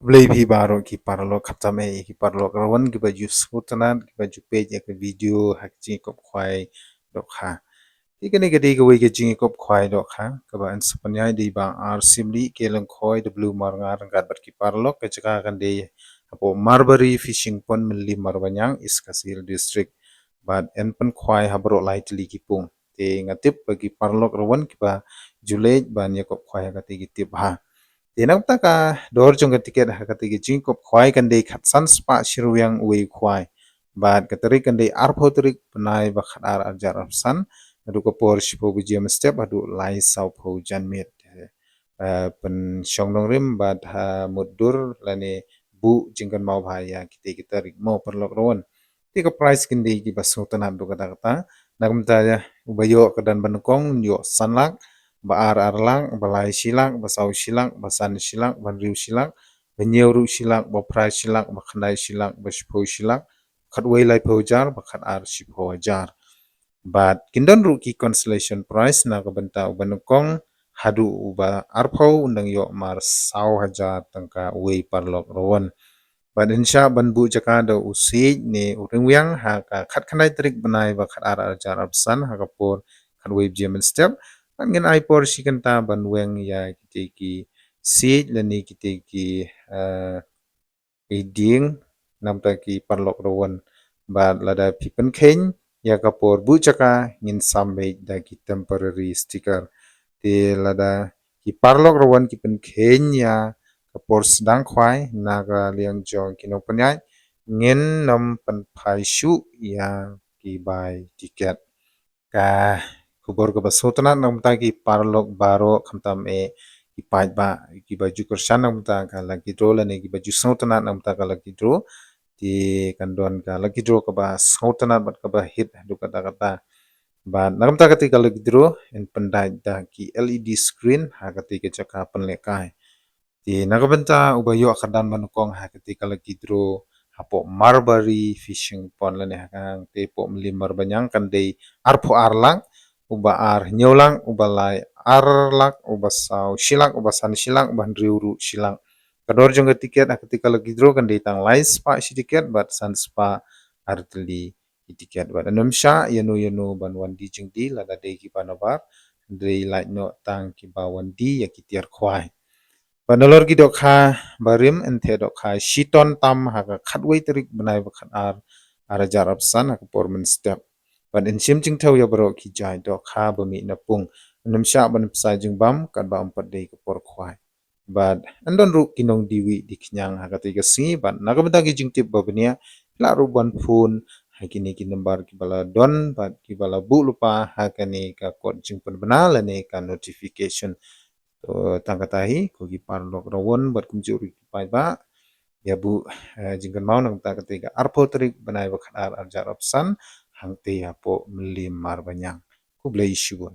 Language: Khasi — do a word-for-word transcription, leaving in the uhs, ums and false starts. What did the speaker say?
Khublei phi baroh ki paralok, khamtam eh ki paralok rawan kiba ju sngewtynnat, kiba ju peit ïa ka video ha ka jingïakop khwai dohkha. Te kane ka dei kawei ka jingïakop khwai dohkha kaba yn sa pynïaid da i Bah R Syiemlieh K Lyngkhoi W Marngar ryngkat bad ki paralok. Ka jaka kan dei hapoh Marbury Fishing Pond, Mylliem Marbaniang, East Khasi Hills District. Bad yn pynkhwai ha baroh lai tylli ki pung. Te nga tip ba ki paralok rawan kiba ju leit ban ïakop khwai ha kata ki tip ha. Te na ka bynta ka dor jong ka tiket ha kata ka jingïakop khwai kan dei khatsan spah shi ryngwiang uwei u khwai. Bad ka tarik kan dei arphew tarik bnai ba khatar arhajar arphew san, naduh ka por shiphew baje mynstep haduh lai sawphew janmiet. Eh, pynshong nongrim bad ha mutdur lane buh jingkynmaw bha ïa kita ki tarik mo paralok rawan. Te ka prize kan dei kiba sngewtynnat haduh katta katta. Na ka bynta uba ïoh ka don banyngkong ïoh san lak, ba ar ar lak, ba lai shi lak, ba saw shi lak, ba san shi lak, ba hynriew shi lak, ba hynñiew ruh shi lak, ba phra shi lak, ba khyndai shi lak, ba shiphew shi lak, khatwei laiphew hajar, ba khatar shiphew hajar. Bad kin don ruh ki consolation prize na ka bynta uba nyngkong haduh uba arphew un dang ïoh mar saw hajar tyngka uwei paralok rawan. Bad yn shah ban buh jaka da u siej ne u ryngwiang ha ka khatkhyndai tarik bnai ba khatar arhajar arphew san ha ka por khatwei baje mynstep. Bad ngin ai por shi kynta ban weng ïa kita ki siej lane kita ki, eh, ki dieng na ka bynta ki paralok rawan. Bad lada phi pynkheiñ ïa ka por buh jaka ngin sam beit da ki temporary sticker. Te lada ki paralok rawan ki pynkheiñ ïa ka por sdang khwai na ka liang jong ki nongpynïaid ngin nym pynphai shuh ïa ki bai tiket. Ka khubor kaba sngewtynnat na ka bynta ki paralok baroh khamtam eh ki paidbah kiba ju kyrshan na ka bynta ka lucky draw lane kiba ju sngewtynnat na ka bynta ka lucky draw. Te kan don ka lucky draw kaba sngewtynnat bad kaba hit haduh katta katta. Bad na ka bynta kata ka lucky draw yn pyndait da ki L E D screen ha kata ka jaka pynlehkai. Te na ka bynta uba ïoh ka don banyngkong ha kata ka lucky draw hapoh Marbury Fishing Pond lane ha ka hangtei hapoh Mylliem Marbaniang kan dei arphew ar lak, uba ar hynñiew lak, uba lai ar lak, uba saw shi lak, uba san shi lak, uba hynriew ruh shi lak. Ka dor jong ka tiket ha kata ka lucky draw kan dei tang lai spah shi tiket bad san spah ar tylli ki tiket. Bad ym shah ïano ïano ban wan die jingdie lada dei kiba nabar, dei lait noh tang kiba wan die ïa ki tiar khwai. Bad nalor ki dohkha barim yn theh dohkha shiton tam ha ka khatwei tarik bnai ba khatar arhajar arphew san ha ka por mynstep. Bad yn shim jingthew ïa baroh ki jait dohkha ba mih na pung. Ym shah ban pynshai jingbam katba ym pat dei ka por khwai. Bad yn don ruh ki nongdie wieh die khñiang ha kata ka sngi bad na ka bynta ki jingtip ba bniah lah ruh ban phone ha kine ki nambar kiba la don bad kiba la buh lypa ha kane ka kot jingpynbna lane ka notification. To tang kata hi ko ki paralok rawan bad kumjuh ruh ki paidbah, ïa buh, eh, jingkynmaw na ka bynta kata ka arphew tarik bnai ba khatar arhajar arphew san hangtei hapoh Mylliem Marbaniang. Khublei shibun.